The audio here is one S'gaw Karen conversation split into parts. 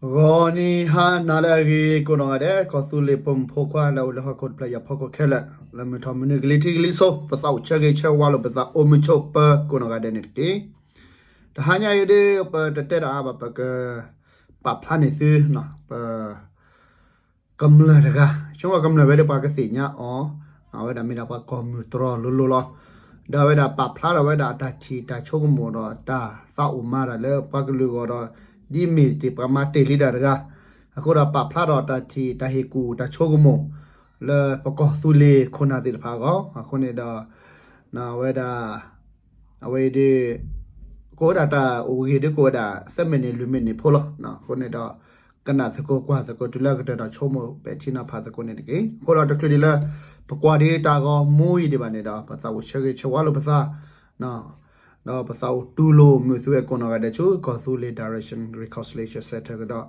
ဂီၤနံၤဟါနၤလၢအဂ့ၤကိးနီၢ်ဂၤဒဲး ကီၢ်သူလ့ၤပိာ်မုၣ်ဖိခွါလၢအအိၣ်လၢဟီၣ်ခိၣ်တဖျၢၣ်ညါဖီခိၣ်ခဲလၢာ် လၢမုၢ်ထီၣ်မုၢ်နုာ်ကလံၤထံးကလံၤစိး ပသးအိၣ်ဆၢဂ့ၤဆၢဝါလိာ်ပသးအိၣ်မုာ်ဆိးပၢၤကိးနီၢ်ဂၤဒဲးန့ၣ်တက့ၢ်. တဟါညါအံၤဒ်ပတတဲတၢ်အါဘၣ် ပကပာ်ဖျါန့ၢ်သု ပ ကမျၢၢ်တဂၤ ဆိကမိၣ်ကမျၢၢ်ဝဲဒၣ်ပှၤကသ့ၣ်ညါအီၤ အဝဲဒၣ်မ့ၢ်ဒၣ်ပှၤကီၢ်မုၢ်တြီၤလိၤလိၤလီၤ. ဒီးအဝဲဒၣ်ပာ်ဖျါထီၣ်ဝဲဒၣ်အတၢ်ထံၣ်တၢ်ဆိကမိၣ်ဒီးတၢ်သးအိၣ်မၤတၢ်လၢပှၤကလုာ်အဂီၢ်ဒီး ဒ်မ့ၢ်တ့ၢ်ပှၤမၤတ့ၢ်လံတၢ်တဂၤ အဃိဒီးပာ်ဖျါထီၣ်တၢ်ထံၣ်တၢ်ဟ့ၣ်ကူၣ်တၢ်ဆိကမိၣ် လၢပကီၢ်သူလ့ၤခိၣ်နၢ်သ့ၣ်တဖၣ်အဂီၢ် အဃိန့ၣ်ဒီး အဝဲဒၣ် အဝဲအံၤဒ် ကအိၣ်ဝဲဒၣ်တၢ်အိၣ်ဂ့ၤဒ်ကအိၣ်ဝဲဒၣ် သၢမံးနံးလွံၢ်မံးနံးဖိလီၤ. အဃိန့ၣ်ဒီး ကနၣ်သကိးကွၢ်သကိးတုၤလၢကတၢၢ်ဒီးဆိကမိၣ်ပဲာ်ထံနီၤဖးသကိးန့ၣ်တက့ၢ်. အဃိဒီးတချုးဒံးလၢ ပကွၢ်ဒံးတၢ်ဂီၤမူအံၤဒံးဘၣ်န့ၣ်ဒီး ပသးအိၣ်ဆၢဂ့ၤဆၢဝါလိာ်ပသး ဒီးပသးအိၣ်တူၢ်လိာ်မုာ်သုဝဲကိးနီၢ်ဂၤဒဲးဆူ ကီၢ်သူလ့ၤ Direction Reconciliation Center ကဒီး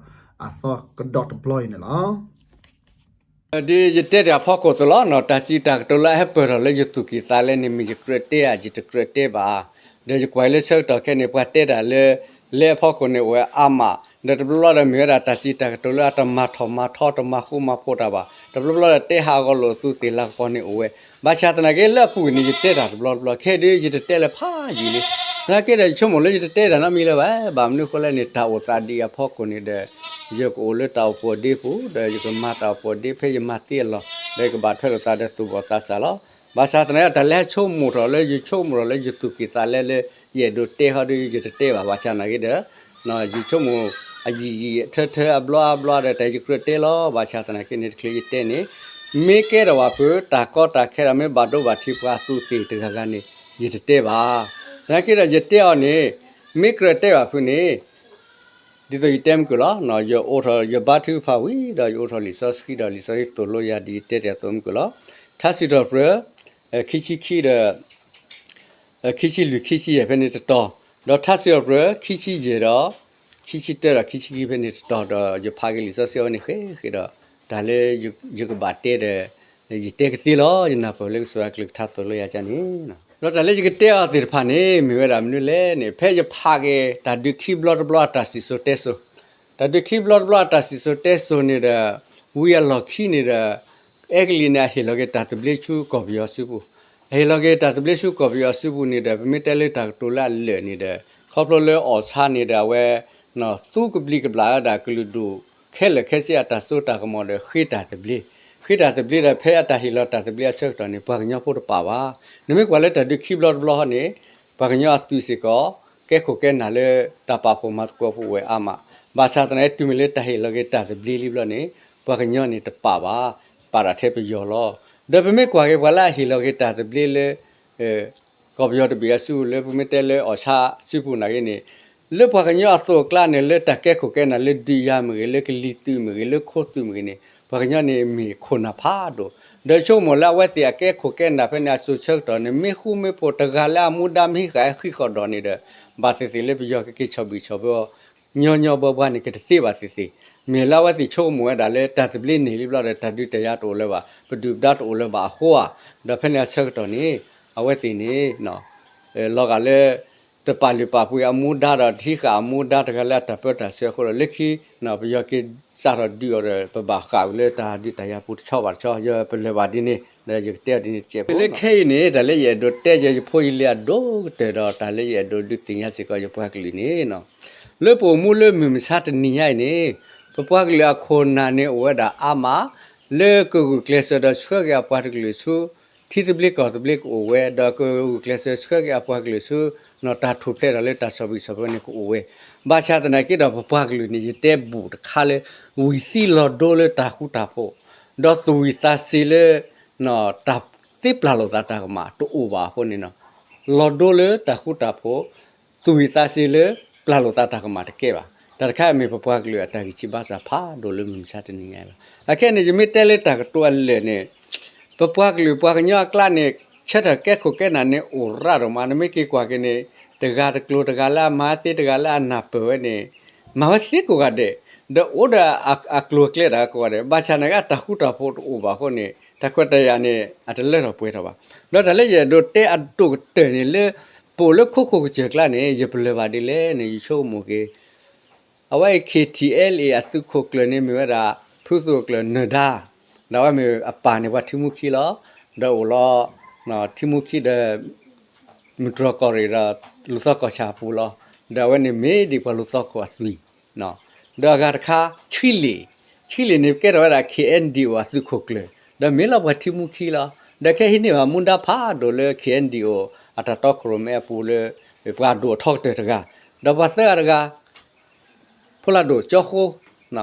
အသီကဒီးတဘျီအံၤန့ၣ်လီၤ. ဒ်ယတဲတ့ၢ်အဖီခိၣ်အသိးလီၤ. တၢ်စံးတၢ်ကတိၤလၢအဟဲပၢၢ်ထီၣ်လၢယသူၣ်ကံၢ်သးလဲန့ၣ် မ့ၢ်ယကြၢးတဲဧါ ယတကြၢးတဲဘၣ်. ဒီးယကွၢ်လၢဆၢကတီၢ်ခဲအံၤန့ၣ် ပှၤတဲတၢ်လၢ လၢအဖီခိၣ်န့ၣ်အိၣ်ဝဲအါမး, ဒီးတဘျီဘျီဒီးမ့ၢ်ဝဲဒၣ်တၢ်စံးတၢ်ကတိၤလၢအတမၤထီၣ်မၤထီတမၤဃူမၤဖိးတၢ်ဘၣ်. တဘျီဘျီဒီးတဲဟးဂီၤလိာ်အသူးသ့ၣ်လၤကပီၤန့ၣ်အိၣ်ဝဲ. ဘၣ်ဆၣ်သနာ်က့လၢအပူၤကွံာ်န့ၣ် ယတဲတၢ်တဘျီတဘျီ ခဲအံၤဒ်ယတတဲလၢၤဖးယံာ်လံ. သနာ်က့ဒီးယဆိကမိၣ်လၢယတတဲတၢ်နီတမံၤလၢၤဘၣ်. ဘၣ်မနုၤအဃိလဲၣ်န့ၣ် တၢ်အိၣ်သးဒ်အံၤအဖီခိၣ်န့ၣ်ဒီး ယကအိၣ်လၢတၢ်အိၣ်ဖှိၣ်ဒ့ပူၤ ဒီးယကမၤတၢ်အိၣ်ဖှိၣ်ဒ့ဖဲယမၤသ့အလီၢ် ဒီးယကဘၣ်ထွဲလိာ်သးဒီးသူၣ်ဘီၣ်သးစၢ်လီၤ. ဘၣ်ဆၣ်သနာ်က့ တၢ်လၢဟဲဆိကမိၣ်ထီၣ်လၢယဆိကမိၣ်ထီၣ်လၢယသူၣ်ကံၢ်သးလဲလၢ ယအဲၣ်ဒိးတဲဟီဒီးယတတဲဘၣ်. ဘၣ်ဆၣ်သနာ်က့ဒီး ယဆိကမိၣ်အယံာ်ယံာ်အထၢထၢအဘျီအဘျီဒီး တၢ်ယကြၢးတဲလီၤ. ဘၣ်ဆၣ်သနာ်က့န့ၣ် တချုးယတဲန့ၣ် မ့ၢ်ကဲထီၣ်ဘၣ်ဖုး တၢ်ကီတၢ်ခဲဒီး မ့ၢ်ဘၣ်ဒိဘၣ်ထံးပှၤအသူးသ့ၣ်တဂၤဂၤန့ၣ် ယတတဲဘၣ်. သနာ်က့ဒီးယတဲအီၤန့ၣ် မ့ၢ်ကြၢးတဲဘၣ်ဖုးန့ၣ် ဒ်သိးယတဲမုၢ်ကၢၢ်လီၤ. ယအိးထီၣ် ယဘါထုကဖၣ်ဝံၤဒီး ယအိးထီၣ်လံာ်စီဆှံဒီး လံာ်စီဆှံသိၣ်လိယၤဒ်ယတဲတ့ၢ်အသိးမုၢ်ကၢၢ်လီၤ. ထါစံးထီၣ်ပတြၢၤ ခံဆံခံဒီး ခံဆံလွံၢ်ခံဆံယဲၢ်ဖဲန့ၣ်တတီၤ, ဒီးထါစံးထီၣ်ပတြၢၤ ခံဆံယဲၢ်ဒီး ခံဆံတၢဒီးခံဆံခံဖဲန့ၣ်တတီၤ ဒီးယဖးက့ၤလံာ်စီဆှံအဝဲန့ၣ်ဃဲဃဲဒီး တၢ်လၢယကဘၣ်တဲဒီး ယတဲကသ့လီၤ. ယနၢ်ပၢၢ်လၢကစၢ်ယွၤအကလုၢ်ကထါသိၣ်လိယၤကန့ၣ် ဒီးတၢ်လၢယကတဲအီၤသ့ၣ်တဖၣ်န့ၣ် မ့ၢ်ဝဲဒၣ်မနုၤလဲၣ်န့ၣ် ဖဲယဖးက့ၤတၢ်ဒုးခံဘျီတဘျီအတၢ်စံၣ်စိၤတဲစိၤ, တၢ်ဒုးခံဘျီတဘျီအတၢ်စံၣ်စိၤတဲစိၤန့ၣ်ဒီး ဝံၤအလီၢ်ခံန့ၣ်ဒီး အဲကလံးန့ၣ် အဟ့ၣ်လီၤက့ၤတၢ်သဘျ့ဆူကီၢ်ပယီၤစုပူၤ, အဟ့ၣ်လီၤက့ၤတၢ်သဘျ့ဆူကီၢ်ပယီၤစုပူၤန့ၣ်ဒီး ပမ့ၢ်တဲလၢတၢ်ကတိၤလၢအလၢာ်န့ၣ်ဒီး ခီဖျိလၢအီၣ်ဆါန့ၣ်ဒီး အဝဲ သူကဘျံးကဘျၣ်ဝဲဒၣ်ကလုာ်ဒူၣ်ခဲလၢာ်ခဲဆ့အတၢ်စိတၢ်ကမီၤဒီးဃ့တၢ်သဘျ့, ဃ့တၢ်သဘျ့ဒီးဖဲအတၢ်ဟ့ၣ်လီၤတၢ်သဘျ့အဆၢကတီၢ်န့ၣ် ပှၤကညီဖိတပာ်ဘၣ်. နမ့ၢ်ကွၢ်လၢတၢ်ဒုးခံဘျီတဘျီန့ၣ် ပှၤကညီအသုးစ့ၢ်ကီး ကဲခိၣ်ကဲနၢ်လၢတၢ်ပာ်ဖှိၣ်မၤသကိးဖိအိၣ်ဝဲအါမး, ဘၣ်ဆၣ်သနာ်က့တုၤမ့ၢ်လၢတၢ်ဟ့ၣ်လီၤက့ၤတၢ်သဘျ့လံဘျီန့ၣ် ပှၤကညီန့ၣ်တပာ်ဘၣ်, ပာ်ဒၣ်ထဲပယီၤလီၤ. ဒီးပမ့ၢ်ကွၢ်က့ၤပှၤလၢအဟ့ၣ်လီၤက့ၤတၢ်သဘျ့လၢ ကီၢ်ပယီၤတဘ့ၣ်အစုပူၤလၢပမ့ၢ်တဲလၢအီၣ်ဆါစုပူၤနာ်က့န့ၣ် လၢပှၤကညီအသိးအကျါန့ၣ် လၢတၢ်ကဲခိၣ်ကဲနၢ်လၢဒုးယၤမ့ၢ်ဂ့ၤ လၢကလံၤသုးမ့ၢ်ဂ့ၤ လၢခိသုးမ့ၢ်ဂ့ၤန့ၣ် ပှၤကညီန့ၣ်မ့ၢ်ခိၣ်နၢ်ဖးဒိၣ်, ဒီးဆိကမိၣ်လၢအဝဲသ့ၣ်အကဲခိၣ်ကဲနၢ်ဖဲန့ၣ်အစိၤဆၢကတီၢ်န့ၣ် မ့ၢ်ဃူမ့ၢ်ဖိးတဂၤလၢအမူဒါမ့ၢ်ဟံးဃာ်ဟံးဃီၣ်ဒီးန့ၣ်ဒီး ဘၣ်သ့ၣ်သ့ၣ်လၢပယီၤကက့ၤဆီၣ်ဘံၣ်ဆီၣ်ဘၢ ညီညီဘၢဘၢန့ၣ် ကတသ့ဘၣ်သ့ၣ်သ့ၣ်, မ့ၢ်လၢအဝဲသ့ၣ်ဆိကမိၣ်ဝဲဒၣ်လၢတၢ်သဘျ့န့ၢ်လံဘျီဒီး တၢ်ဒုးတၢ်ယၤတအိၣ်လၢၤဘၣ် ပဒုၣ်ပဒါတအိၣ်လၢၤဘၣ်အဃိဧါ, ဒီးဖဲန့ၣ်အဆၢကတီၢ်န့ၣ် အဝဲသ့ၣ်န့ၣ် လီၤဂာ်လၢ တပာ်လုၢ်ပာ်ပှ့ၤအမူဒါဒီး တဟံးဃာ်အမူဒါတဂၤလၢအတၢ်ပၢတၢ်ဆှၢအဃိဒီး လၢခံ ပယီၤက့ၤစးထီၣ်ဒုးအီၤဒီး ပဘၣ်ဃာ်ဝဲလၢတၢ်ဒုးတၢ်ယၤပူၤတဆီဘၣ်တဆီ ယပလၢၢ်ဘၣ်ဒ်န့ၣ် ဒီးယကတဲအီၤဒ်န့ၣ်တကဲးဖိလၢခဲအံၤန့ၣ် တၢ်လၢယအဲၣ်ဒိးတဲယဲယဖိယလံၤအဒိၣ်ကတၢၢ်ဒီး တၢ်လၢယအဲၣ်ဒိးဒုးသ့ၣ်ညါစ့ၢ်ကီးယပှၤကလုာ်န့ၣ် လၢပအိၣ်မူလၢမုၢ်မဆါတနံၤညါအံၤန့ၣ် ပပှၤကလုာ်အခိၣ်နၢ်န့ၣ်အိၣ်ဝဲဒၣ်အါမး လၢကဂုာ်ကျဲးစၢးဒီးဆှၢက့ၤအပှၤတကလုာ်ဆူ ထံသဘျ့ကီၢ်သဘျ့ကအိၣ်ဝဲ ဒီးကဂုာ်ကျဲးစၢးဆှၢက့ၤအပှၤကလုာ်ဆူ တၢ်ထူၣ်ဖျဲးထီၣ်လၢတၢ်ဆီၣ်ဘံၣ်ဆီၣ်ဘၢန့ၣ်ကအိၣ်ဝဲ. ဘၣ်ဆၣ်သနာ်က့ဒီး ပပှၤကလုာ်န့ၣ် ယတဲဘူးတခါလၢ ဝံၤသံလီၤဒိလၢတၢ်ဃူတၢ်ဖိး ဒီးသူၣ်ဝံၣ်သးစ့ၤလၢ တၢ်သ့ပျၢ်လိာ်သးတၢ်ကမၣ်တအိၣ်ဘၣ်အဃိန့ၣ် လီၤဒိလၢတၢ်ဃူတၢ်ဖိး သူၣ်ဝံၣ်သးစ့ၤလၢပျၢ်လိာ်သးတၢ်ကမၣ်တကဲဘၣ်. တၢ်တခါအံၤမ့ၢ်ပပှၤကလုာ်အတၢ်ဂံၢ်ဆံးဘါစၢ်ဖးဒိၣ်လၢမုၢ်မဆါတနံၤညါအံၤလီၤ. အခဲအံၤန့ၣ် ယမ့ၢ်တဲလၢတၢ်ကတိၤအလၢာ်န့ၣ် ပပှၤကလုာ်ပှၤကညီအကျါန့ၣ် ဆၢထၢၣ်ကဲခိၣ်ကဲနၢ်န့ၣ်အိၣ်ရၣ်ဒိၣ်မး နမ့ၢ်က့ၤကွၢ်က့ၤန့ၣ် တဂၤတကျိၤတဂၤလၢအမၤသ့တဂၤလၢအနၢ်ပၢၢ်ဝဲန့ၣ် မၤဝဲသ့ကိးဂၤဒဲး ဒီးအိၣ်ဒီးအကျိၤအကျဲတၢ်ကိးဂၤဒဲး ဘၣ်ဆၣ်နာ်က့အတၢ်ဃူတၢ်ဖိးတအိၣ်ဘၣ်အဃိန့ၣ် တၢ်ခွဲးတၢ်ယာ်န့ၣ် အတလၢထီၣ်ပှဲၤထီၣ်ဘၣ်. ဒီးတၢ်လၢယအဲၣ်ဒိးတဲအဒိၣ်ကတၢၢ်န့ၣ်လၢ ပအိၣ်လၢခိခိၣ်ကစၢၢ်ကျါန့ၣ် ယပလၢၢ်ဘၣ်ဒ်လဲၣ်န့ၣ် ယဆိကမိၣ်က့ၤ အဝဲအံၤ ခ့ၣ်ထံၣ်အဲလ်အ့ၣ် အသုးခိၣ်ကျၢၢ်န့ၣ်မ့ၢ်ဝဲဒၣ် ဖုသုးခိၣ်ကျၢၢ်နၢၤဒါ, ဒီးအဝဲမ့ၢ်အပၢ်န့ၣ်ပှၤထံမူခံလီၤ. ဒီးအိၣ်လီၤ ထံမူခံဒီး မုၢ်တြီၢ်ကီၢ်ရ့ၣ်ဒီး လူၤသီကီၢ်ဆၣ်အပူၤလီၤ. ဒီးအဝဲန့ၣ်မ့ၢ်ဒ်ပှၤလူၤသီခိၣ်အသွံၣ် ဒီးအဂၤတခါ ဆံလ့ၣ်, ဆံလ့ၣ်န့ၣ်ကဲထီၣ်ဝဲဒၣ် ခ့ၣ်အဲၣ်ဒံၣ်အိၣ် အသုးခိၣ်ကျၢၢ်, ဒီးမ့ၢ်လီၤပှၤထံမူခံလီၤ. ဒီးခဲအံၤဟံးန့ၢ်ဘၣ်မူဒါဖးဒိၣ်လၢ ခ့ၣ်အဲၣ်ဒံၣ်အိၣ် အတၢ်တီခိၣ်ရိၣ်မဲအပူၤလၢ ပှၤဒိၣ်အထီကတၢၢ်တဂၤ, ဒီးပှၤသၢဂၤတဂၤ ဖိလၢဒိၣ်ကၠီဃိ,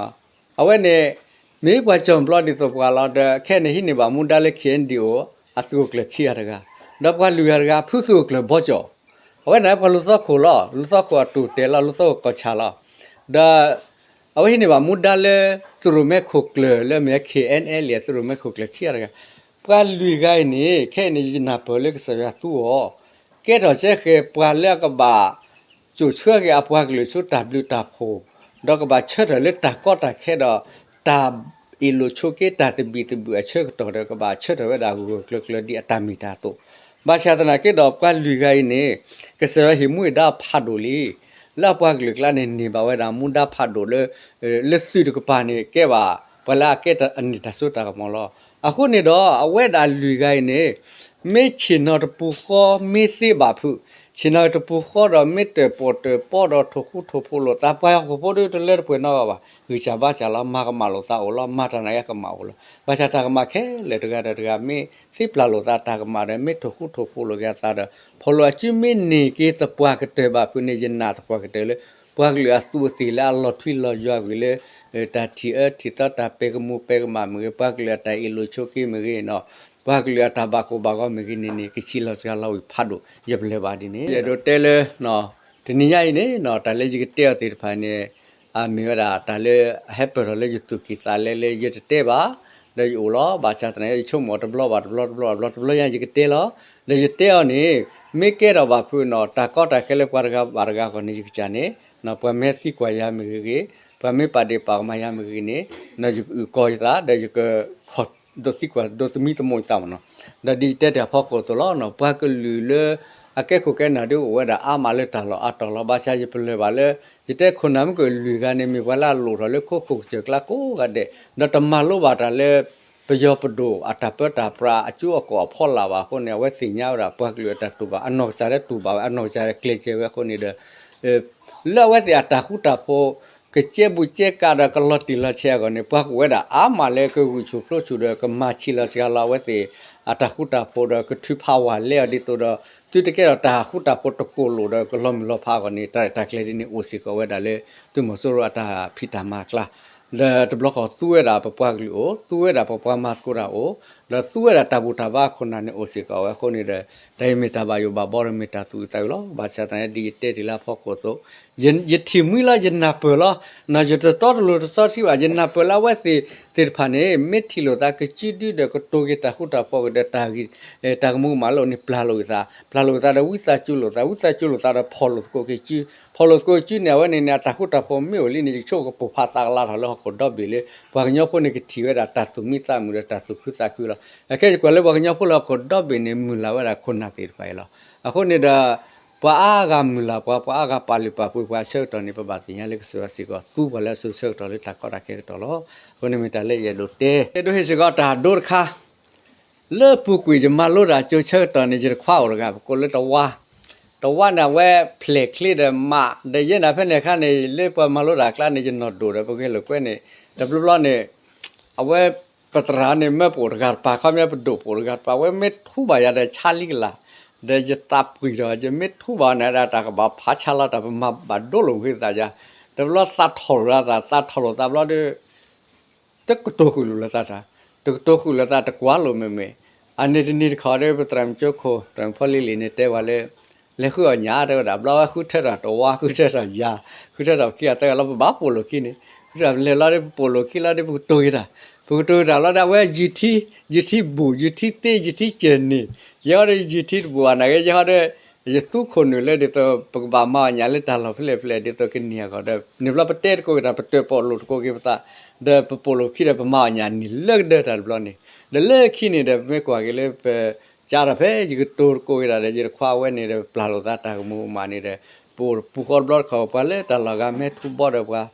အဝဲန့ၣ် မ့ၢ်ပှၤကၠီၣ်ဘျီဒ်သိးပှၤလီၤ. ဒီးခဲအံၤန့ၣ် ဟံးန့ၢ်ဘၣ်မူဒါလၢ ခ့ၣ်အဲၣ်ဒံၣ်အိၣ် အသုးခိၣ်ကျၢၢ်ခံဂၤတဂၤ, ဒီးပှၤလွံၢ်ဂၤတဂၤ ဖုသုးခိၣ်ကျၢၢ်ဘီကၠီၣ်, အဝဲန့ၣ်ပှၤလူၤသီခိၣ်လီၤ. လူၤသီခိၣ်အတိၢ်တဲာ်လီၤ. လူၤသီခိၣ်ကီၢ်ဆၣ်လီၤ. ဒီး အဝဲဟံးန့ၢ်ဘၣ်မူဒါလၢ သုးရိၣ်မဲခိၣ်ကျၢၢ်လၢမ့ၢ် ခ့ၣ်အဲၣ်အဲၣ်လ်အ့ၣ် အသုးရိၣ်မဲခိၣ်ကျၢၢ်ခံဂၤတဂၤ, ပှၤလွံၢ်ဂၤအံၤန့ၣ် ခဲအံၤန့ၣ် ယနၢ်ပၢၢ်လၢကစၢ်ယွၤသူအီၤ ကဲထီၣ်ကဲဃဲၤပှၤလၢအကဘၣ် စိာ်ဆှၢက့ၤအပှၤကလုာ်ဆူတၢ်ဘျုးတၢ်ဖှိၣ်, ဒီးကဘၣ်ဆၢထၢၣ်လၢတၢ်ကီတၢ်ခဲဒီး တၢ်အ့ၣ်လိာ်ဆိးက့တၢ်သဘံၣ်သဘုၣ်အဆၢကတီၢ်ဒီး ကဘၣ်ဆၢထၢၣ်ဝဲဒၣ်ဂၢၢ်ဂၢၢ်ကျၢၤကျၢၤဒ်အတၢ်မ့ၢ်တၢ်တီ, ဘၣ်ဆၣ်သနာ်က့ဒီး ပှၤလွံၢ်ဂၤအံၤန့ၣ် ကစၢ်ယွၤဟ့ၣ်မူဒါဖးဒိၣ်လံ လၢအပှၤကလုာ်အကျါန့ၣ် န့ၢ်ဘၣ်ဝဲဒၣ်မူဒါဖးဒိၣ်လၢ လၢသုးတကပၤန့ၣ် ကဲဘၣ် ပှၤလၢအကဲအန့ၢ်တၢ်စိတၢ်ကမီၤလီၤ. အဃိန့ၣ်ဒီး အဝဲဒၣ်လွံၢ်ဂၤအံၤန့ၣ် မ့ၢ်ဆ့ၣ်နီၤတပူၤဃီမ့ၢ်သ့ဘၣ်ဖုး, ဆ့ၣ်နီၤတပူၤဃီဒီးမ့ၢ်တၢၣ်ပီၣ်တၢၣ်ပီဒီးထိၣ်ဃူထိၣ်ဖိးလိာ်သး ပှၤဟီၣ်ခိၣ်ဖိဒီးတလၢတပှဲၤနီတဂၤဘၣ်, ဂံၢ်စၢ်ဘါစၢ်လီၤ. မၤကမၣ်လိာ်သးအိၣ်လီၤ, မၤတၢ်နာ်က့ကမၣ်အိၣ်လီၤ. ဘၣ်ဆၣ်တၢ်ကမၣ်ခဲလၢာ်တဂၤဒီးတဂၤ မ့ၢ်သ့ပျၢ်လိာ်သးတၢ်ကမၣ်ဒီး မ့ၢ်ထိၣ်ဃူထိၣ်ဖိးလိာ်က့ၤအသးဒီး ဖီၣ်လိာ်အစုမ့ၢ်န့ၢ်က့ၤသပှၢ်ကတၢၢ်ဘၣ်ဖုးန့ၣ် ယနာ်သပှၢ်ကတၢၢ်လၢ ပှၤကလုာ်အသူးအသ့ၣ်လၢအလီၤထွံလီၤယွၤကွံာ်လၢ တၢ်ထံၣ်အၢထံၣ်သီတၢ်ပဲာ်ကမူၤပဲာ်ကမၣ်မ့ၢ်ဂ့ၤ, ပှၤကလုာ်အတၢ်အ့ၣ်လိာ်ဆိးက့မ့ၢ်ဂ့ၤနီၤ, ပှၤကလုာ်အတၢ်ဘၣ်ကိၢ်ဘၣ်ဂီၤမ့ၢ်ဂ့ၤန့ၣ်န့ၣ် ကဆံးလီၤစှၤလီၤဝံၤဖးဒိၣ် ယပလၢၢ်ဘၣ်ဒ်န့ၣ် ယအဲၣ်ဒိးတဲလၢ တနံၤညါအံၤန့ၣ် တၢ်လၢယကတဲအီၤသ့ၣ်တဖၣ်န့ၣ် အမ့ၢ်ဝဲဒၣ်တၢ်လၢအဟဲပၢၢ်ထီၣ်လၢယသူၣ်ကံၢ်သးလဲလၢယတတဲဘၣ်, ဒီးယအိၣ်လီၤ. ဘၣ်ဆၣ်သနာ်က့ ယဆိကမိၣ်တဘျီဘၣ်တဘျီတဘျီဘၣ်တဘျီ တဘျီညါယကတဲလီၤ. ဒီးယတဲအီၤန့ၣ် မ့ၢ်ကဲထီၣ်ဘၣ်ဖုးနီၤ တၢ်ကီတၢ်ခဲလၢပှၤတဂၤဘၣ်တဂၤအဂီၢ်န့ၣ် ယကစၢ်န့ၣ် ပှၤမ့ၢ်သံကွၢ်ယၤမ့ၢ်ဂ့ၤဂ့ၤ, ပှၤမ့ၢ်ပာ်ဒ့ၣ်ပာ်ကမၣ်ယၤမ့ၢ်ဂ့ၤန့ၣ် ယကအုၣ်ကီၤယသး ဒီးယကခီၣ်ဒိးသံကွၢ်ဒိးသမံသမိးယသးမ့ၢ်နီၤ. ဒီးဒ်ယတဲတ့ၢ်အဖီခိၣ်အသိးလီၤ, ပှၤကလုာ်လၢအကဲခိၣ်ကဲနၢ်ဒ်အိၣ်ဝဲဒၣ်အါမးလၢတၢ်လီၢ်အါတီၢ်လီၤ. ဘၣ်ဆၣ်ယပလၢၢ်ဘၣ်လၢ ယတဲခိၣ်နၢ်မုၣ်ကလုာ်ဂၤန့ၣ် မ့ၢ်ပှၤလၢအလိၣ်ထီၣ်လၢခိခိၣ်ကစၢၢ်ကျါကိးဂၤဒဲး, ဒီးတမၤလိဘၣ်တၢ်လၢ ပယီၤပဒိၣ်အတၢ်ပၢတၢ်ပြးအကၠိအကီၢ်အဖီလာ်ဘၣ်အဃိန့ၣ် အဝဲသ့ၣ်ညါဝဲဒၣ်ပှၤကလုာ်အတၢ်တူၢ်ဘၣ် အနီၢ်ကစၢ်လၢတူၢ်ဘၣ်ဝဲ အနီၢ်ကစၢ်လၢကျဲၤစၢၤဝဲအဃိန့ၣ်ဒီး လၢအဝဲသ့ၣ်အတၢ်ဃူတၢ်ဖိး ကစဲဘူးကစဲကးဒီးကလီၤတံၢ်လီၤဆဲးအဂီၢ်န့ၣ် ပှၤကအိၣ်ဝဲဒၣ်အါမးလၢကဂုာ်ဆူၣ်ပျိဆူၣ်ဒီးကမၤဆံးလီၤစှၤလီၤအဝဲသ့ၣ်အတၢ်ဃူတၢ်ဖိးဒီးကထုးဖးဝဲလဲအီၤဒ်သိးဒီး သုတကဲထီၣ်တၢ်ဃူတၢ်ဖိးတကိၢ်လိာ်ဒီးကလီၤမုၢ်လီၤဖးအဂီၢ်န့ၣ် တၢ်ရဲၣ်တၢ်ကျဲၤဒ်န့ၣ်အိၣ်စ့ၢ်ကီးဝဲဒၣ်လၢ သုးမီၤစိရိၤအတၢ်ဖံးတၢ်မၤအကျါ ဒီးတဘျီဃီသူဝဲဒၣ်ပပှၤကလုာ်အိၣ်, သူဝဲဒၣ်ပပှၤမၤသကိးတၢ်အိၣ်, ဒီးသူဝဲဒၣ်တၢ်ဘူၣ်တၢ်ဘါခိၣ်နၢ်န့ၣ်အိၣ်စ့ၢ်ကီးဝဲအဃိန့ၣ်ဒီး တၢ်အံၤမ့ၢ်တၢ်ဘၣ်ယိၣ်ဘၣ်ဘီဒီးမ့ၢ်တၢ်သူၣ်အုးသးအုးလီၤ. ဘၣ်ဆၣ်သနာ်က့ဒ်ယတဲတ့ၢ်လၢအဖီခိၣ်အသိး ယထံၣ်မှံလီၤ ယနၢ်ပၢၢ်လီၤ, ယတတီတလိၤတစီထံဘၣ် ယနၢ်ပၢၢ်လၢအဝဲသ့ၣ်သ့ၣ်တဖၣ်န့ၣ် မ့ၢ်ထံၣ်လိာ်သးကစုဒုဒီးကတိၤက့ၤတၢ်ဃူတၢ်ဖိးကဒီး တၢ်ကမူၤကမၣ်လၢအအိၣ်န့ၣ် ပျၢ်လိာ်က့ၤသး, ပျၢ်လိာ်က့ၤသးဒီးဝံသးစူၤလိာ်သး, ဝံသးစူၤလိာ်သးဒီးဖီၣ်လိာ်သကိးက့ၤစု, ဖီၣ်လိာ်သကိးစုန့ၣ် အဝဲန့ၣ်န့ၣ် အတၢ်ဃူတၢ်ဖိးမ့ၢ်အိၣ်လံန့ၣ် ယဆိကမိၣ်ကပိၢ်ဖးသးကလၤထီၣ်လၢဟီၣ်ခိၣ်ဒီဘ့ၣ်လၢ ပှၤကညီဖိန့ၣ်ကထံၣ်ဝဲဒၣ်တၢ်သူၣ်မံသးမုာ်ဒီးတၢ်သူၣ်ခုသးခုလီၤ. အခဲယကွၢ်လၢပှၤကညီဖိလၢဟီၣ်ခိၣ်ဒီဘ့ၣ်န့ၣ် မုၢ်လၢ်ဝဲဒၣ်ခိၣ်နၢ်သ့ၣ်တဖၣ်အံၤလီၤ. အဃိန့ၣ်ဒီး ပှၤအါဂၤမုၢ်လၢ်ပှၤ, ပှၤအါဂၤပာ်လုၢ်ပာ်ပှ့ၤပှၤအဆၢကတီၢ်န့ၣ် ပဘၣ်သ့ၣ်ညါလၢကစၢ်ယွၤစ့ၢ်ကီး သူပှၤလၢအစိၤဆၢကတီၢ်လၢတၢ်ကီတၢ်ခဲကတီၢ်လီၤ. အဃိန့ၣ်မ့ၢ်တၢ်လၢယအဲၣ်ဒိးတဲ, အဲၣ်ဒိးဟ့ၣ်စ့ၢ်ကီးတၢ်ဒိတခါ လၢပူၤကွံာ်ယမၤလိတၢ်ကၠိဆၢကတီၢ်န့ၣ် ယတခွါအိၣ်တဂၤ ပကိးလၢတဝါ, တဝါန့ၣ် အဝဲဖျဲၣ်ချ့ဒီးမး, ဒီးယဲန့ၣ်ဖဲန့ၣ်အခါန့ၣ် လၢပှၤမၤလိတၢ်အကျါန့ၣ် ယနီၢ်ဒိၣ်ဒီးပဂဲၤလိာ်ကွဲန့ၣ် တဘျီဘျီန့ၣ် အဝဲ ပသရၣ်န့ၣ် မၢပအိၣ်တဂၤတပၤ ခီပညီပဒိၣ်ပအိၣ်တဂၤတပၤ အဝဲမ့ၢ်ထူဘၣ်ယၤဒီးဆါလံကလၤ, ဒီးယသးပှံၢ်ဒီး ယမ့ၢ်ထူဘၣ်န့ၣ်ဒၣ် တၢ်ကဘၣ်ဖးဆါလီၤ တၢ်ပမၤဘၣ်ဒိလိာ်မုာ်သးယၤ, တဘျီသးထီၣ်လိာ်သး သးထီၣ်လိာ်သးဘျီဒီး တကတိၤဃုာ်လိာ်သးတၢ်, တကတိၤဃုာ်လိာ်သး တကွၢ်လိာ်မ့ၢ်မ့ၢ်, အန့ၣ်တနံၤတခီဒီး ပသရၣ်မုၣ်ကၠိခိၣ် သရၣ်မုၣ်ဖီလံလံၤန့ၣ် တဲဝဲလၢ လဲၤဃုအီၣ်ညၣ် တဲဝဲဒၣ် ဘျီဝဲဃုထၢထီၣ်တဝါ ဃုထၢထီၣ်ယၤ ဃုထၢထီၣ်ခံဂၤသၢဂၤလီၤ ပဘၣ်ပိာ်လိာ်ခံန့ၣ်, လဲၤလီၤဒီးပပိာ်လိာ်ခံလီၤဒီး ပကတိၤက့ၤတၢ်, ပကတိၤက့ၤတၢ်လီၤဒီး အဝဲယုၢ်ထံ ယုၢ်ထံဘူး ယုၢ်ထံသ့ ယုၢ်ထံစၢၢ်န့ၣ်, ယဲဟီဒီးယုၢ်ထံတဘူးဘၣ်နာ်က့ ယဲဟီဒီး ယသူခိၣ်နုာ်လၢဒ်သိး ပကဘၣ်မၤအီၣ်ညၣ်လၢတၢ်လီၢ်ဖဲလဲၣ်ဖဲလဲၣ် ဒ်သိးကန့ၢ်အဂီၢ်ဒီး န့ၣ်ဘျီပတဲသကိးက့ၤတၢ် ပတၢၣ်ပီၣ်လိာ်သကိးက့ၤပသး, ဒီးပပိာ်လိာ်ခံဒီးပမၤအီၣ်ညၣ်န့ၣ်လၢကဒၢတၢ်တဘျီန့ၣ်, ဒီးလၢခံန့ၣ်ဒီး ပမ့ၢ်ကွၢ်က့ၤလၢပ ကၢ်ထီၣ်ဖဲယကတိၤသကိးက့ၤတၢ်ဒီး ယတခွါဝဲန့ၣ်ဒီး ပျၢ်လိာ်သးတၢ်ကမူၤကမၣ်န့ၣ်ဒီး ပူၤဃီတဘျီတခီၣ် ပှၤလၢတၢ်လီၢ်ဂၤမ့ၢ်ထူဘီဒီးပှၤ,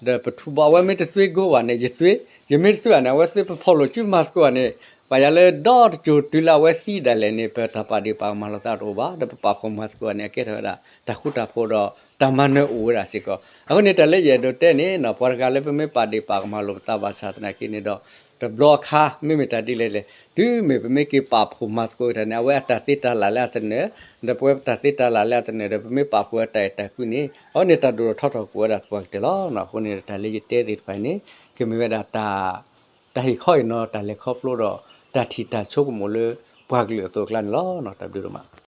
ဒီးပထူဘီ အဝဲမ့ၢ်တသွ့ကိးဘၣ်န့ၣ် ယသွ့, ယမ့ၢ်တသွ့ဘၣ်န့ၣ် အဝဲသွ့ပဖီၣ်လိာ်စုမၤသကိးဘၣ်န့ၣ်, ပှၤယၤလၢဒီတစိၤတုၤလၢအဝဲသံဒၣ်လဲာ်န့ၣ် ပတၢ်ပာ်ဒ့ၣ်ပာ်ကမၣ်လိာ်သးတအိၣ်ဘၣ်, ဒီးပပာ်ဖှိၣ်မၤသကိးဘၣ်န့ၣ် အကဲထီၣ်ဝဲဒၣ် တၢ်ဃူတၢ်ဖိးဒီး တၢ်မၤနၢၤအိၣ်ဝဲဒၣ်စ့ၢ်ကီး. အဃိန့ၣ် တၢ်လၢယအဲၣ်ဒိးတဲန့ၣ်နီၤ ပှၤတဂၤလၢပမ့ၢ်ပာ်ဒ့ၣ်ပာ်ကမၣ်လိာ်ပသးဘၣ်ဆၣ်သနာ်က့န့ၣ်ဒီး တဘျီအခါ မ့မ့ၢ်တၢ်ဒ်လဲၣ်လဲၣ် တုၤမ့ၢ်ပမ့ၢ်က့ၤပာ်ဖှိၣ်မၤသကိးတၢ်န့ၣ် အဝဲအတၢ်သ့တၢ်လၢ်လၢအသနၢၣ်, ဒီးပဝဲပတၢ်သ့တၢ်လၢ်လၢအသနၢၣ် ဒီးပမ့ၢ်ပာ်ဖှိၣ်အတၢ်အဲၣ်တၢ်ကွံန့ၣ် အဝဲန့ၣ်တၢ်ဒိၣ်ထီၣ်ထီထီၣ်ကအိၣ်ဝဲဒၣ်သပှၢ်ကတၢၢ်လီၤ. အဃိန့ၣ် တၢ်လၢယတဲသ့ၣ်တဖၣ်အံၤန့ၣ် ကမ့ၢ်ဝဲဒၣ် တၢ်ဟ့ၣ်ခီအံၤနီၤ တၢ်လဲၤခီဖျိဒီး တၢ်ထံၣ်တၢ်ဆိကမိၣ်လၢ ပှၤကလုာ်အသိးအကျါန့ၣ်လီၤ. တၢ်ဘျုးဒိၣ်မး.